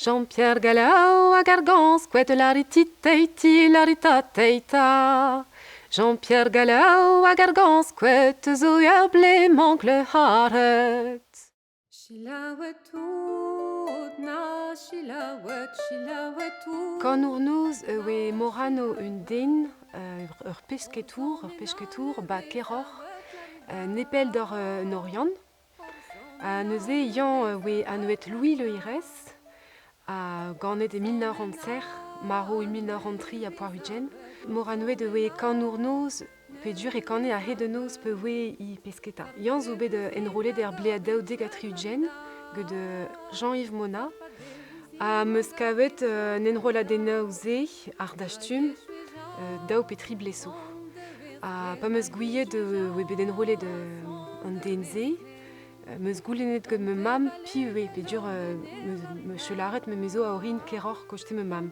Jean-Pierre Galao a Gargans kouet lariti larita teita. Jean-Pierre Galao a Gargans kouet zo ur ble mangle haret. Chilaouet out na chilaouet, chilaouet out. Kanour-noz e oe Morano un den, ur pesketour, ur pesketour ba Keroc'h, nepell doc'h an Oriant. Ha neuze Yann oe anvet Louis Le Hires, ha ganet e 1907, marv e 1943. Moranouet e oe kanour-noz peogwir e kane a-hed an noz pa oe e pesketa. Yann zo bet enrollet er blead 92 gant Jean-Yves Mona. Ha 'm eus kavet un enrolladennoù-se àr dastum daou pe tri blez zo. Ha pa 'm eus gouiet e oe bet enrollet an den-se, 'm eus goulennet gant ma mamm piv eo peogwir 'm eus lâret me 'zo a orin Keroc'h koste ma mamm.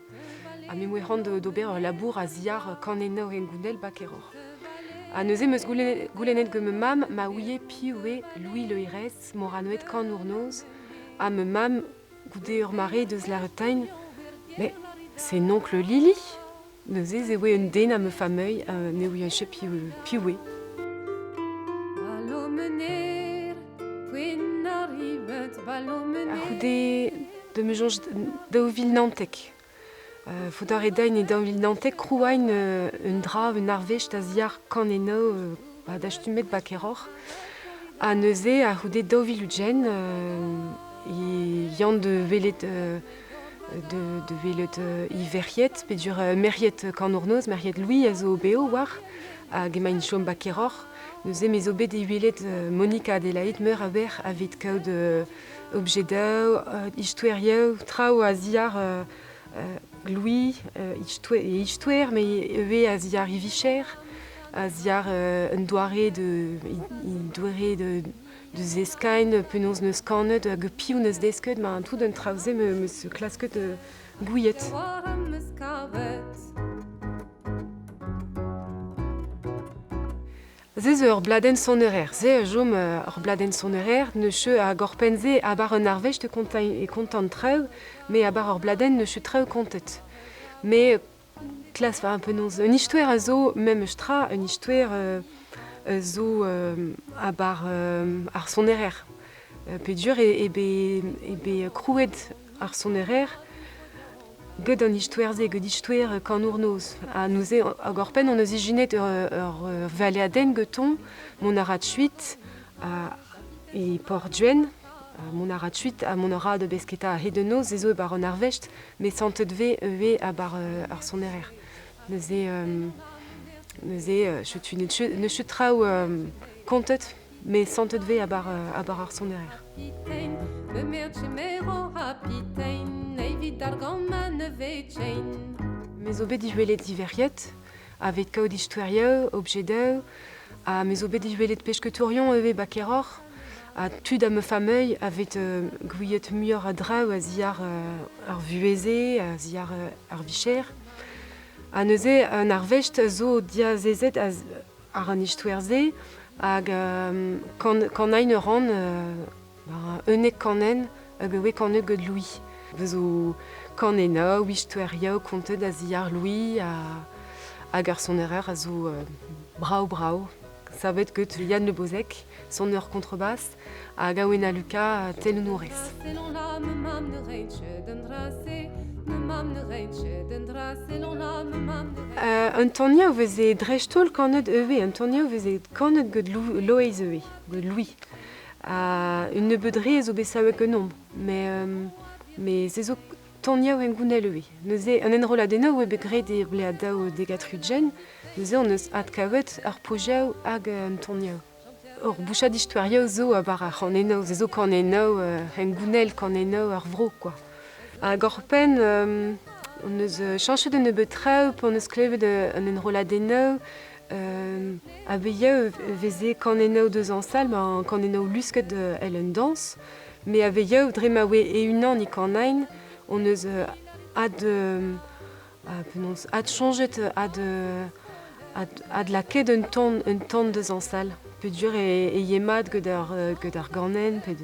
Ha me 'm boa c'hoant d'ober ul labour a-ziàr kanennoù hengounel 'ba Keroc'h. Ha neuze 'm eus goulennet gant ma mamm ma ouie piv eo Louis Le Hires, Moranoed Kanour-Noz, ha ma mamm goude ur mare deus lâret Mais c'est oncle Lili. Neuze ez eo un den a ma familh ne ouien ket piv piv eo. A-c'houde da ma soñj 2019. Faot a ret din e 2019 krouain un dra, un arvest a-ziàr kanennoù ba dastummet ba Keroc'h. Ha neuze a-c'houde 2020 e yan da welet de welet iverc'hied peogwir merc'hied Kanournoz, merc'hied Louis a zo bev war hag emaint chom ba Keroc'h. Neuze me zo bet e welet Monika Adelaide meur a wech evit kaout objedoù, istoerioù, traoù a-ziàr Louis, e istoer, met ivez a-ziàr e vicher, a-ziàr un doare de, doare de deus eskain penaos n'eus kanet hag piv n'eus desket ma tout an traoù-se me eus klasket gouiet. Se zo ur bladenn sonerer. Se a chom ur bladenn sonerer. Neus hag oc'hpenn-se abar un arvest e kontan traoù, me abar ur bladenn neus traoù kontet. Me Klas war penaos un istoer a zo memes tra, un istoer zo a-bar ar sonerer. Peogwir eo bet krouet ar sonerer get an istoer-se, get istoer kanour-noz. Ha neuze hag oc'hpenn hon eus ijinet ur valeadenn gantañ, mont a ra kuit e Port-Gwenn, mont a ra kuit ha mont a ra da besketa a-hed an noz, se zo e-bar an arvest. Met santet 'vez ivez a-bar ar sonerer. Neuze, neuze setu neus ket traoù kontet, met santet 'vez a-bar a-bar ar sonerer. Me zo bet diwelet diverriet, aveit kaout istoerioù, objedoù, ha me zo bet diwelet pesketourion ivez 'ba Keroc'h. Ha tud a ma familh aveit gouiet muioc'h a draoù a-ziàr ar vuhez-se, a-ziàr ar vicher. Ha neuze un arvest zo diazezet àr an istoer-se hag kanain a ran unnek kanenn hag e oe kanet gant Louis. Zo kanennoù, istoerioù kontet a-ziàr Louis hag ar sonerer a zo brav-brav. Savet get Yann Le Bozec, sonner contrebasse, hag Awena Luca, telennourez. Un toniañ veze dreist-holl kanet ivez, un toniañ veze kanet get Loeiz ivez, get Louis. Un nebeud re zo bet savet ganeomp, met se zo Toniañ hengounel ivez. Neuze an enrolladennoù eo bet graet e blead daou degatrugent. Neuze hon eus adkavet ar pozioù hag an toniañ. Ur bouchad istoerioù zo war ar c'hanennoù. Se zo kanennoù hengounel, kanennoù ar vro kwa. Hag oc'hpenn hon eus cheñchet un nebeud traoù p'hon eus klevet an enrolladennoù. A-wezhioù e veze kanennoù deus añsal, ma kanennoù lusket èl un dañs. Me a-wezhioù dre ma oe e-unan e Kanain hon eus ad penaos adsoñjet ad adlakaet un ton deus añsal peogwir e ye mat gant ar gant ar ganenn pe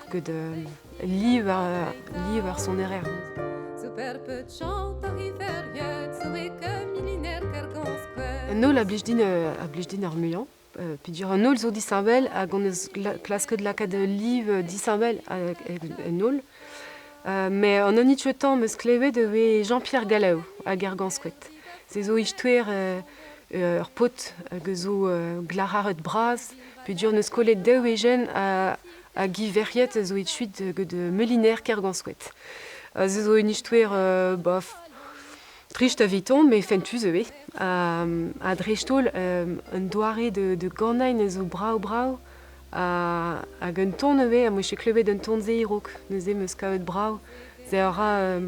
gant liv ar liv ar sonerezh. An holl a blij din a blij din ar muiañ. Peogwir an holl zo disheñvel hag hon eus klasket lakaat ul liv disheñvel en holl. Met an hini diwezhañ 'm eus klevet e oa Jean-Pierre Galao hag ar Gansquet. Se zo istoer ur paotr hag a zo glac'haret bras peogwir 'neus kollet daou ejen hag he verc'hied a zo echuet gant Meliner Kergansouet. Se zo un istoer bof trist eviton met fentus ivez. Ha dreist-holl un doare da ganañ a zo brav-brav hag un ton ivez am boa ket klevet un ton-se a-raok neuze 'm eus kavet brav. Se a ra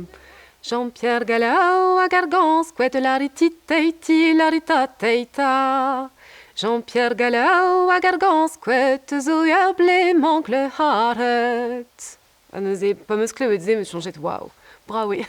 Jean-Pierre Galao hag ar Gansquet larititeiti laritateita. Jean-Pierre Galao hag ar Gansquet zo ur blez-mañ glac'haret. Ha neuze pa 'm eus klevet se 'm eus soñjet waou, brav eo.